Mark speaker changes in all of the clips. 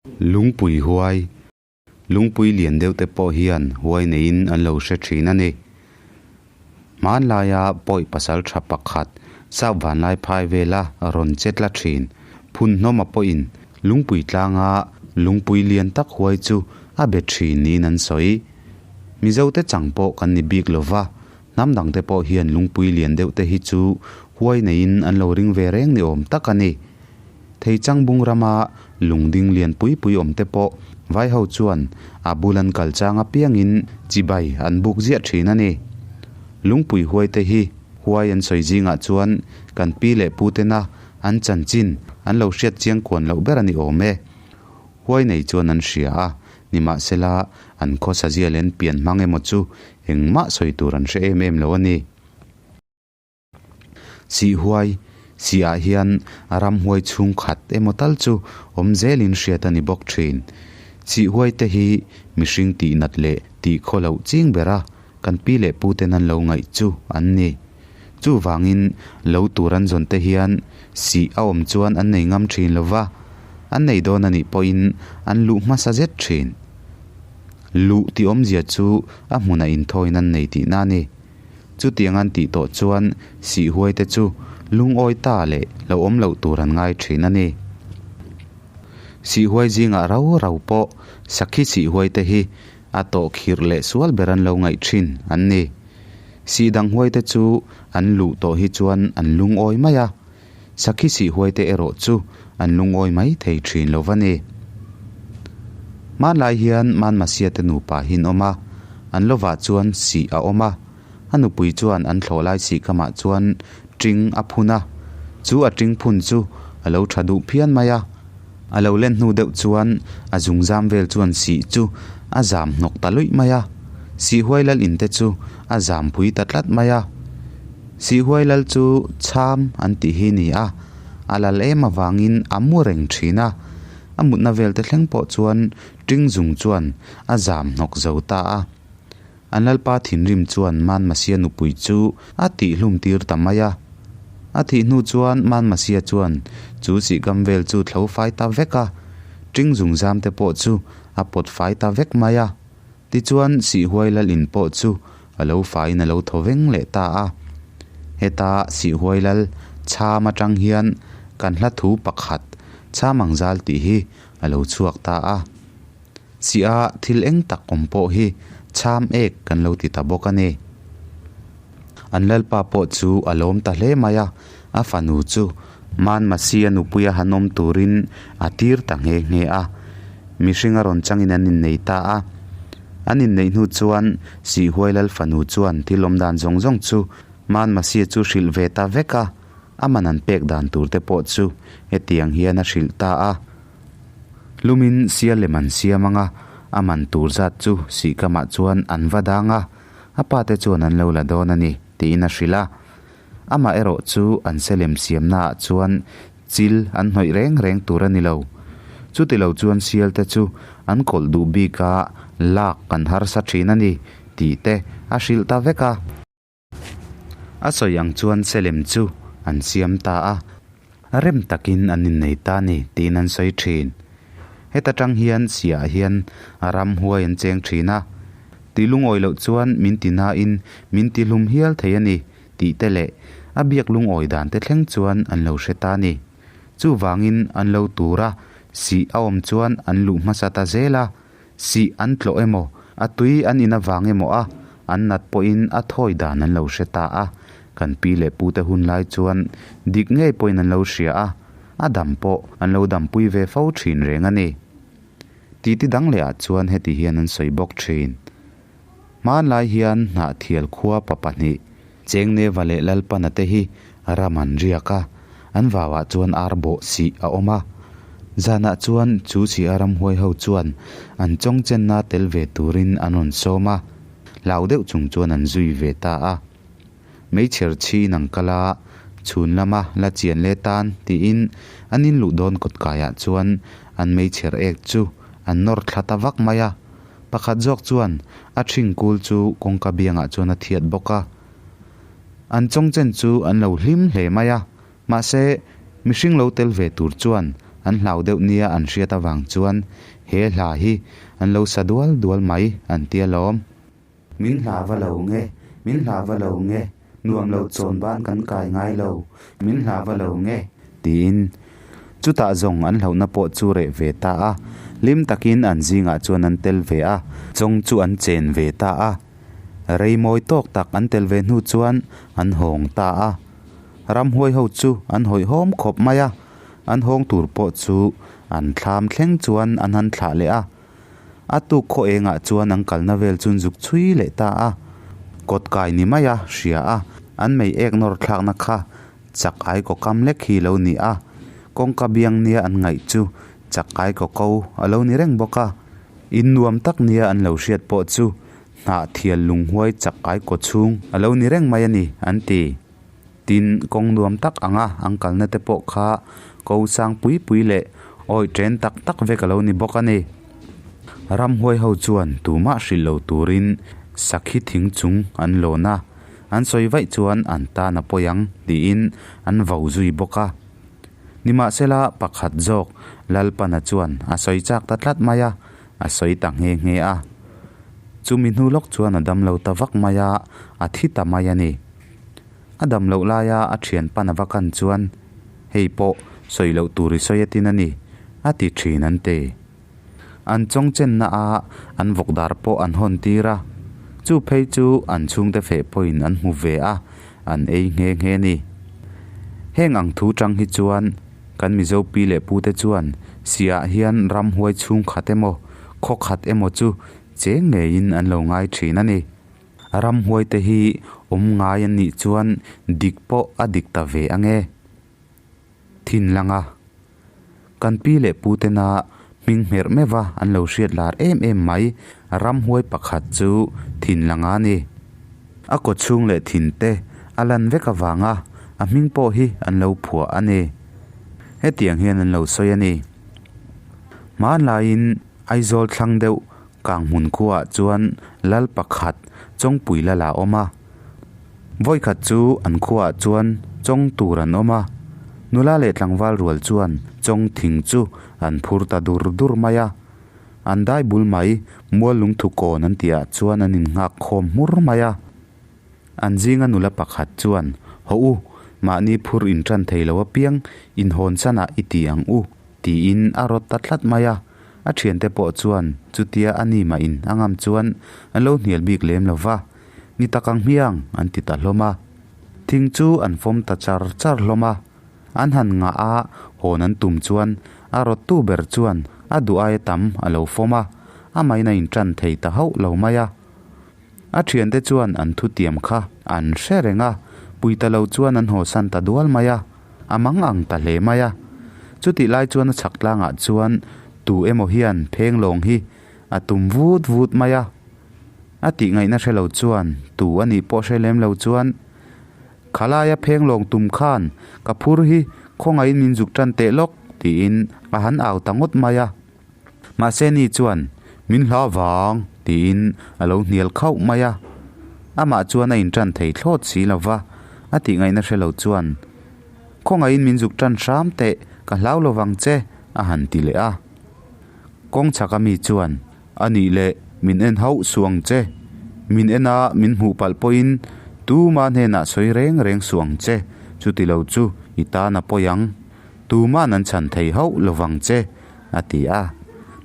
Speaker 1: Lungpui huai, Lungpui lian deuh te pawh hian huai neiin an lo hre thin a ni. Hmanlaia pawi pasal tha pakhat sap vanlai phai vela rawn che tla thin. Phunhnawma pawhin lungpui tlanga lungpui lian tak huai chu a be thin niin an sawi. Mizote chang pawh kan ni bik lo va, hnam dangte pawh hian lungpui lian deuh te hi chu huai neiin an lo ring ve reng ni awm tak a ni. Theichang bung rama lungding lian pui pui awm te pawh vai ho chuan a bul an kal chang apiangin chibai an buk ziah thin a ni. Lungpui huai te hi huai an sawi zingah chuan kan pi leh pu tena an chanchin an lo hriat chiang kuan loh ber a ni awm e. Huai nei chuan an hria a, nimahsela an khawsa zia leh an pian hmang emaw chu engmah sawi tur an hre em em lo a ni. Sihhuai, Sih-ah hian a ramhuai chhungkhat emaw tal chu awm zelin hriat a ni bawk thin. Sihhuai te hi mihring tihnat leh tih khaw loh ching bera kan pi leh pu ten an lo ngaih chu an ni. Chuvangin lo tur an zawn te hian sih a awm chuan an nei ngam thin lo va, an nei dawn a nih pawhin an luh hmasa zet thin. Luh tih awmzia chu a hmunah inthawiin an nei tihna a ni. Chutiang an tih tawh chuan sihhuai te chu lungawi ta leh lo awm loh tur an ngai thin a ni. Sihhuai zingah rau rau pawh sakhi sihhuai te hi a tawh khirh leh sual ber an lo ngaih thin an ni. Sih dang huai te chu an luh tawh hi chuan an lungawi mai a, sakhi sihhuai te erawh chu an lungawi mai thei thin lo va ni. Hmanlai hian Manmasia te nupa hi an awm a, an lovah chuan sih a awm a, a nupui chuan an thlawh lai sih kamah chuan ṭing a phun a, chu a ṭing phun chu a lo ṭha duh phian mai a, a lo len hnu deuh chuan a zungzam vel chuan sih chu a zam hnawk ta luih mai a, sih huai lal in te chu a zam pui ta tlat mai a, sih huai lal chu chham an tih hi ni a, a lal em avangin a mu reng ṭhin a. A mutna vel te thleng pawh chuan ṭing zung chuan a zam hnawk zo ta a. An lalpa thinrim chuan Manmasia nupui chu a tihhlum tir ta mai a. A thih hnu chuan Manmasia chuan chu sihkam vel chu thlo fai ta vek a, ṭing zung zam te pawh chu a pawt fai ta vek mai a. Tichuan Sihhuai lal in pawh chu a lo faiin a lo thaw veng leh ta a. Heta Sihhuai lal chham atang hian kan hla thu pakhat chham ang zal tih hi a lo chhuak ta a. Sih-a thil eng tak awm pawh hi chham ek kan lo ti ta bawk a ni. An lalpa pawh chu a lawm ta hle mai a, a fanu chu Manmasi a nupuia han awm turin a tir ta nghe nghe a. Mihring a rawn changin an innei ta a. An inneih hnu chuan Sihhuai lal fanu chuan thil awm dan zawng zawng chu Manmasia chu hrilh ve ta vek a, a man an pek dan tur te pawh chu hetiang hian a hrilh ta a. Lumin sial lem an siam ang a, a man tur zat chu Sihkamah chuan an va dang a, a pate chuan an lo la dawn a ni, tiin a hrilh a. Amah erawh chu an selem siamnaah chuan chil an hnawih reng reng tur a ni lo. Chuti lo chuan sialte chu an kawlh duh bik a, lak kan harsa thin a ni, tih te a hrilh ta vek a. A sawi ang chuan selem chu an siam ta a, rem takin an innei ta a ni, tiin an sawi thin. Heta tang hian siah hian a ramhuai an cheng thin a, tih lungawi loh chuan min ti nain min ti hlum hial thei a ni tih te leh a biak lungawi dan te thleng chuan an lo hre ta a ni. Chuvangin an lo tur a, sih a awm chuan an luh hmasa ta zel a, sih an tlawh emaw, a tui an in avang emaw a, an nat pawhin a thawi dan an lo hre ta a, kan pi leh pute hun lai chuan dik ngei pawhin an lo hria a, a dam pawh an lo dampui ve fo thin reng a ni. Titi dang leh ah chuan heti hian an sawi bawk thin. Hmanlai hian Hnahthial khua pa pahnih, Chengneva leh Lalpana te hi ram an riak a, an vauah chuan ar bawh sih a awm a. Zanah chuan chu sih a ramhuai ho chuan an chawngchenna tel ve turin an rawn sawm a, hlau deuh chung chuan an zui ve ta a. Meichher chhin ang kal a, chhun lama la chian leh tan tiin an inluh dawn kawtkaiah chuan an meichher ek chu an nawr thla ta vak mai a. Pakhat zawk chuan a ṭhing kul chu kawngka biangah chuan a thiat bawk a. An chawngchen chu an lo hlim hle mai a, mahse mihring lo tel ve tur chuan an hlau deuh nia an hriat avang chuan he hla hi an lo sa dual dual mai an ti alawm. Min hla va lo nge, min hla va lo nge, nuam lo chawn ban kan kai ngai lo, min hla va lo nge, tiin chutah zawng an hlauhna pawh chu reh ve ta a, hlim takin an zingah chuan an tel ve a, chawng chu an chen ve ta a, rei mawi tawk tak an tel ve hnu chuan an hawng ta a, ramhuai ho chu an hawihhawm khawp mai a, an hawng tur pawh chu an thlam thleng chuan an han thlah leh a. A tuk khaw engah chuan an kalna vel chu an zuk chhui leh ta a, kawt kai ni mai a hria a, an mei ek nawr thlakna kha chak ai kaw kam lek hi lo ni a, kawngka biang nia an ngaih chu chak ai kaw ko a lo ni reng bawk a, in nuam tak nia an lo hriat pawh chu hnah thial lunghuai chak ai kaw chhung a lo ni reng mai a ni an ti. Tin, kawng nuam tak anga an kalna te pawh kha ko sang pui pui leh awih chen tak tak vek a lo ni bawk a ni. Ramhuai ho chuan tumah hrilh lo turin sakhi thing chung an lawn a, an sawi vaih chuan an tan a pawi ang tiin an vo zui bawk a. Nimahsela pakhat zawk Lalpana chuan a sawi chak ta tlat mai a, a sawi ta nghe nghe a. Chumi hnu lawk chuan a damlo ta vak mai a, a thi ta mai a ni. A dam loh laia a thian pan a va kan chuan, Hei pawh sawi loh tur i sawi atin a ni, a ti thin an ti. An chawng chenna a an vawk dar pawh an hawn tir a, chu phei chu an chhungte feh pawhin an hmu ve a, an ei nghe nghe a ni. Heng ang thu chang hi chuan kan Mizo pi leh pute chuan siah hian ramhuai chhungkhat emaw, khawkhat emaw chu cheng ngeiin an lo ngai thin a ni. Ramhuaite hi awm ngai an nih chuan dik pawh a dik ta ve ang e. Thinlanga kan pi leh pu tena hming hmerh meuh a an lo hriat lar em em mai ramhuai pakhat chu Thinlanga a ni. A kaw chhung leh thin te a lan vek avanga a hming pawh hi an lo phuah a ni. Hetiang hian an lo sawi a ni. Hmanlaiin Aizawl thlang deuh Kanghmun khuaah chuan lal pakhat Chawngpui lal a awm a. Vawikhat chu an khuaah chuan chawng tur an awm a. Nula leh tlangval rual chuan chawng thing chu an phur ta dur dur mai a. An dai bul mai mual lungthu kawn an tihah chuan an innghak khawm hmur mai a. An zinga nula pakhat chuan, Haw u, mahni phur inṭan thei lo apiang inhawn sanah i ti ang u, tiin a rawt ta tlat mai a. A thiante pawh chuan chutia a ni mahin a ngam chuan an lo hnial bik lem lo va, Ni tak ang hmiang, an ti ta hlawm a. Thing chu an fawm ta char char hlawm a. An han ngah a, hawn an tum chuan a rawttu ber chuan a duh aia tam a lo fawm a, amahin a inṭan thei ta hauh lo mai a. A thiante chuan an thutiam kha an hre reng a, puita lo chuan an hawsan ta dual mai a, a mang ang ta hle mai a. Chutih lai chuan a chhak tlangah chuan tu emaw hian phenglawng hi a tum vut vut mai a. A tih ngaihna hre lo chuan tu a nih pawh hre lem lo chuan, Khalaia phenglawng tum khan ka phur hi khawngaihin min zuk tan teh lawk, tiin a han au ta ngawt mai a. Mahse ni chuan, Min hla vang, tiin a lo hnial khauh mai a. Amah chuan a inṭan thei thlawt si lo va, a tih ngaihna hre lo chuan, Khawngaihin min zuk ṭan hram teh, ka hlau lo vang che, a han ti leh a. Kawng chhaka mi chuan, A nih leh, min en hauh suh ang che. Min en a, min hmuh palh pawhin tuma hnenah sawi reng reng suh ang che, chuti lo chu i tan a pawi ang. Tuma'n an chhan thei hauh lo vang che, a ti a.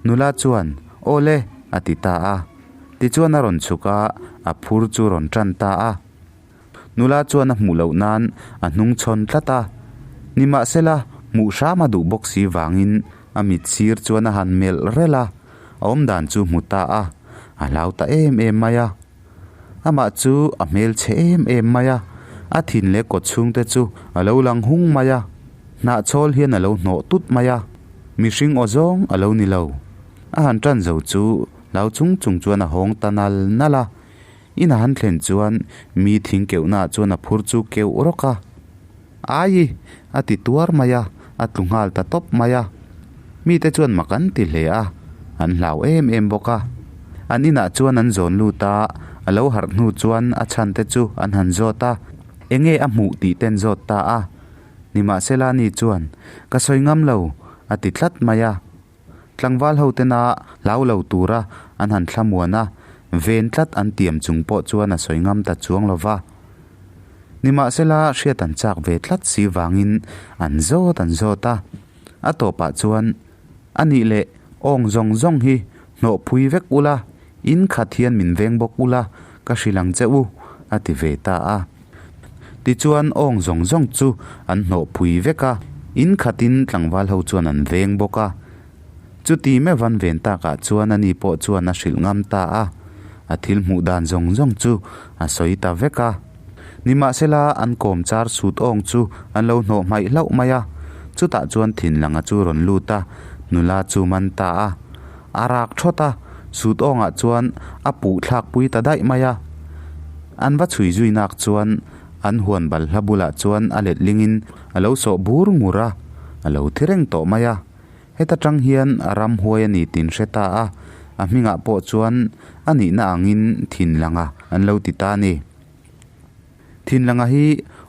Speaker 1: Nula chuan, Aw le, a ti ta a. Tichuan a rawn chhuk a, a phur chu rawn tan ta a. Nula chuan a hmuh loh nan a hnung chhawn tlat a. Nimahsela, hmuh hram a duh bawk si vangin a mit sir chuan a han melh rel a, a awmdan chu hmu ta a, a hlau ta em em mai a. Amah chu a hmel chhe em em mai a, a thin leh kawt chhungte chu a lo lang hung mai a, hnahchhawl hian a lo hnawh tut mai a, mihring aw zawng a lo ni lo. A han tan zo chu hlau chung chung chuan a hawng ta nal nal a, in a han thlen chuan mi thing keuhnaah chuan a phur chu keuh rawk a, Ai! a ti tuar mai a, a tlu nghal ta tawp mai a. Mite chuan mak an ti hle a, an hlau em em bawk a. An inah chuan an zawn lut a, a lo harh hnu chuan a chhante chu an han zawt a, enge a hmuh tih te an zawt ta a. Nimahsela ani chuan, Ka sawi ngam lo, a ti tlat mai a. Tlangval ho tena hlau lo tura an han thlamuan a, ven tlat an tiam chung pawh chuan a sawi ngam ta chuang lo va. Nimahsela hriat an chak ve tlat si vangin an zawt an zawt a. A tawpah chuan, A nih leh awng zawng zawng hi hnawh phui vek ula, in khat hian min veng bawk ula, ka hrilh ang che u, a ti ve ta a. Tichuan awng zawng zawng chu an hnawh phui vek a, in khatin tlangval ho chuan an veng bawk a. Chuti meuh an ven takah chuan ani pawh chuan a hrilh ngam ta a, a thil hmuh dan zawng zawng chu a sawi ta vek a. Nimahsela an kawm char sut awng chu an lo hnawh hmaih hlauh mai a, chutah chuan thinlanga chu rawn lut a, nula chu man ta a. A rak thawt a, sut awngah chuan a puh thlak pui ta daih mai a. An va chhui zui nak chuan an huan balhla bulah chuan a letlingin a lo sawh bur ngur a, a lo thi reng tawh mai a. Heta tang hian a ramhuai a ni tin hre ta a, a hmingah pawh chuan a nihna angin Thinlanga an lo ti ta a ni. Thinlanga hi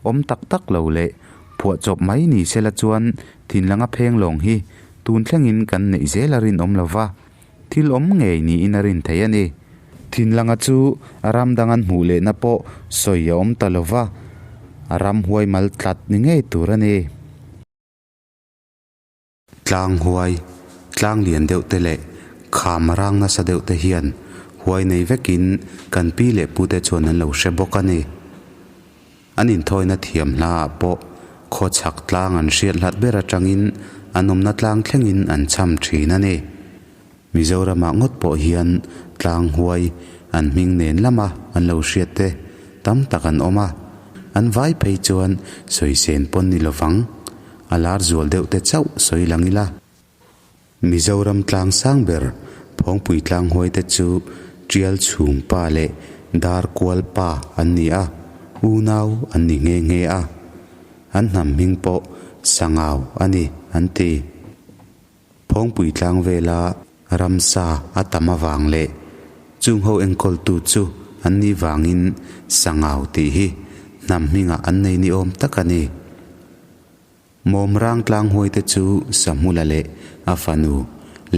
Speaker 1: awm tak tak lo leh phuahchawp mai ni sela chuan Thinlanga pheng lawng hi tun thlengin kan neih zel a rinawm lo va, thil awm ngei niin a rin thei a ni. Thinlanga chu a ram dang an hmuh lehna pawh sawi a awm ta lo va, a ramhuai mal tlat ni ngei tur a ni. Tlang huai, tlang lian deuh te leh kham rang nasa deuh te hian huai nei vekin kan pi leh pu te chuan an lo hre bawk a ni. An inthawina thiam hla ah pawh khawchhak tlang an hriat hlat ber atangin an awmna tlang thlengin an cham thin a ni. Mizoramah ngawt pawh hian tlang huai an hming nen lama an lo hriat te tam tak an awm a, an vai phei chuan sawi sen pawn ni lovang. A lar zual deuh te chauh sawi lang ila. Mizoram tlang sang ber Phawngpui tlang huai te chu Tial chhung pa leh Dar kual pa an ni a, unau an ni nghe nghe a. An hnam hming pawh Sangau a ni an ti. Phawngpui tlang vela ramsa a tam avang leh chung ho enkawltu chu an nih vangin Sangau tih hi hnam hmingah an nei ni awm tak a ni. Mawmrang tlang huaite chu Sahmula leh a fanu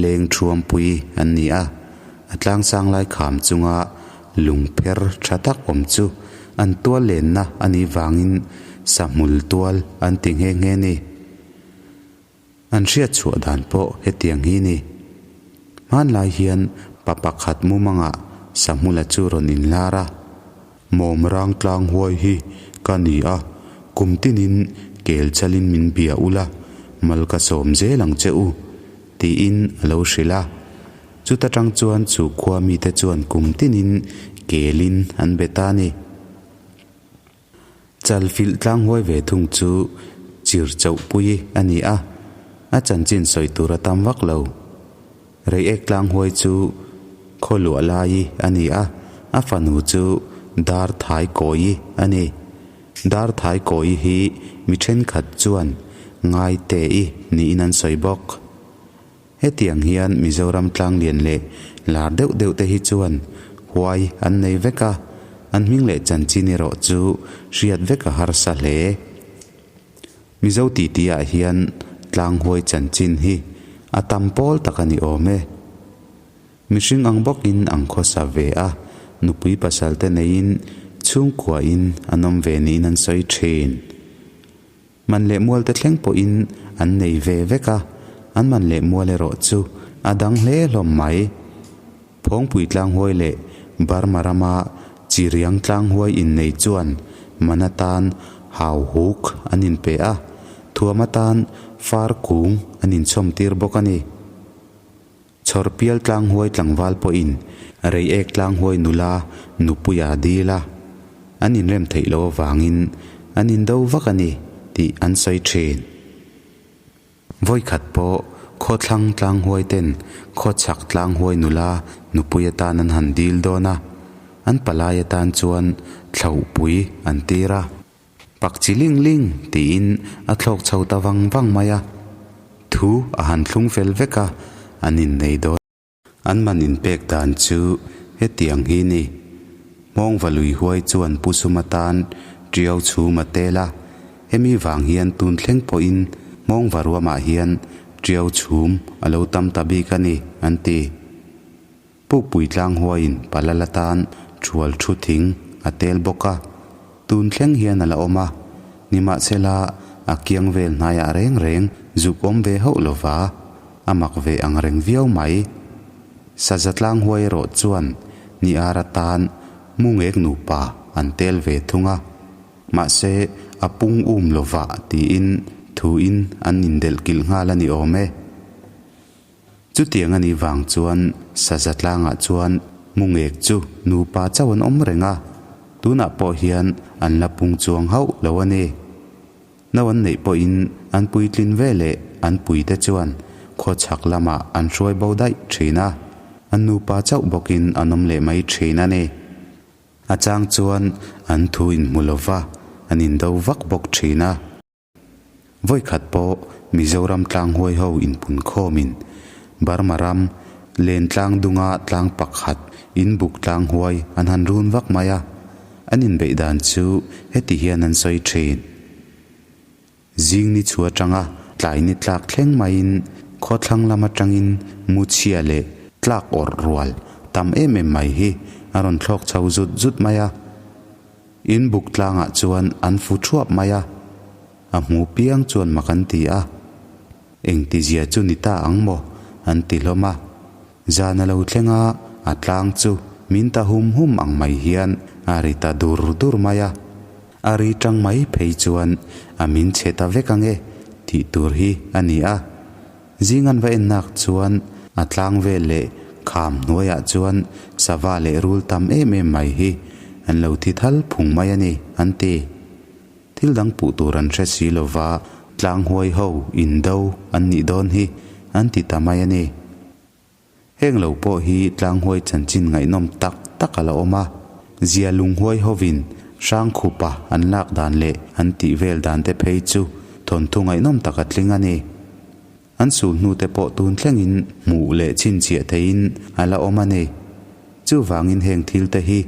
Speaker 1: Leng Thuampui an ni a, a tlangsang lai kham chunga lungpher tha tak awm chu an tual lenna a nih vangin Sahmul tual an ti nghe nghe ni. An hriat chhuah dan pawh hetiang hi ni. Hmanlai hian pa pakhat mumangah Sahmula chu rawn inlar a. Mawmrang tlang huai hi ka ni a, kum tinin kel chalin min bia ula, mal ka sawm zel ang che u, tiin a lo hrilh a. Chuta tang chuan chu khua mite chuan kum tinin kelin an be ta a ni. Chalfilh tlanghuai ve thung chu chir chauhpui a ni a, a chanchin sawi tur a tam vak lo. Reiek tlanghuai chu khaw luah lai a ni a, a fanu chu Dar Thai Kawi a ni. Dar Thai Kawi hi mi thenkhat chuan Ngaite-i niin an sawi bawk. Hetiang hian Mizoram tlanglian leh lar deuh deuh te hi chuan huai an nei vek a, an hming leh chanchin erawh chu hriat vek a harsa hle. Mizo titi ah hian tlang huai chanchin hi a tam pawl tak a ni awm e. Mihring ang bawkin ang khawsa ve a, nupui pasal te neiin chhungkuain an awm ve niin an sawi thin. Man leh mual te thleng pawhin an nei ve vek a, an man leh mual erawh chu a dang hle hlawm mai. Phawngpui tlanghuai leh Burma rama Chiriang tlanghuai innei chuan man atan hau huk an inpe a, thuam atan far kung an inchhawm tir bawk a ni. Chhawrpial tlanghuai tlangval pawhin Reiek tlanghuai nula nupuia dil a, an inrem theih loh avangin an indo vak a ni tih an sawi thin. Vawikhat pawh khawthlang tlanghuai ten khawchhak tlanghuai nula nupui atan an han dil dawn a, an palai atan chuan thlauhpui an tir a. Pak chi ling ling tiin a thlawk chho ta vang vang mai a, thu a han thlung fel vek a, an innei dawn. An man inpek dan chu hetiang hi ni, Hmawngva lui huai chuan Pu Suma tan Tiau chhum a tel a, hemi vang hian tun thleng pawhin Hmawngva ruamah hian Tiau chhum a lo tam ta bik a ni, an ti. Pukpui tlang huaiin Palal atan thual thu thing a tel bawk a, tun thleng hian a la awm a, nimahsela a kiang vel hnaiah reng reng zuk awm ve hauh lova, a mak ve ang reng viau mai. Saza tlang huai erawh chuan ni ar atan mu ngek nupa an tel ve thung a. Mahse, a pung um lovah tiin thuin an indelh kilh nghal a ni awm e. Chutiang a nih vang chuan saza tlangah chuan mu ngek chu nupa chauh an awm reng a, tunah pawh hian an la pung chuang hauh lo a ni. No an neih pawhin an puitlin ve leh an puite chuan khawchhak lamah an hruai bo daih thin a, an nupa chauh bawkin an awm leh mai thin a ni. A chang chuan an thu inhmu lova an indo vak bawk thin a. Vawikhat pawh Mizoram tlanghuai ho inpun khawmin Burma ram Lentlang dunga tlang pakhat inbuk tlanghuai an han run vak mai a, an inbeih dan chu heti hian an sawi thin. Zing ni chhu atanga tlai ni tlak thleng maiin khawthlang lam atangin mu chhia leh tlak awrh rual tam em em mai hi a rawn thlawk chho zut zut mai a. In buk tlangah chuan an fu thuap mai a, a hmu piang chuan mak an ti a. Engtizia chu ni ta ang maw? an ti hlawm a. Zan a lo thleng a, a tlang chu min ta hum hum ang mai hian a ri ta dur dur mai a. A ri tang mai phei chuan a min chhe ta vek ang e tih tur hi a ni a. Zing an va en nak chuan a tlang vel leh kham hnuaiah chuan sava leh rul tam em em mai hi an lo thi thal phung mai a ni an ti. Thil dang puh tur an hre si lova tlang huai ho indo an nih dawn hi an ti ta mai a ni. Heng lo pawh hi tlang huai chanchin ngaihnawm tak tak a la awm a, zia lung huai hovin Hrangkhupa an lak dan leh an tih vel dan te phei chu thawnthu ngaihnawm tak a tling a ni. An sul hnu te pawh tun thlengin hmuh leh chhinchhiah theihin a la awm a ni. Chuvangin heng thil te hi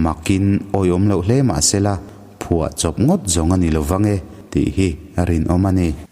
Speaker 1: makin awihawm loh hle mah sela phuah chawp ngawt zawng a ni lovang e tih hi a rinawm a ni.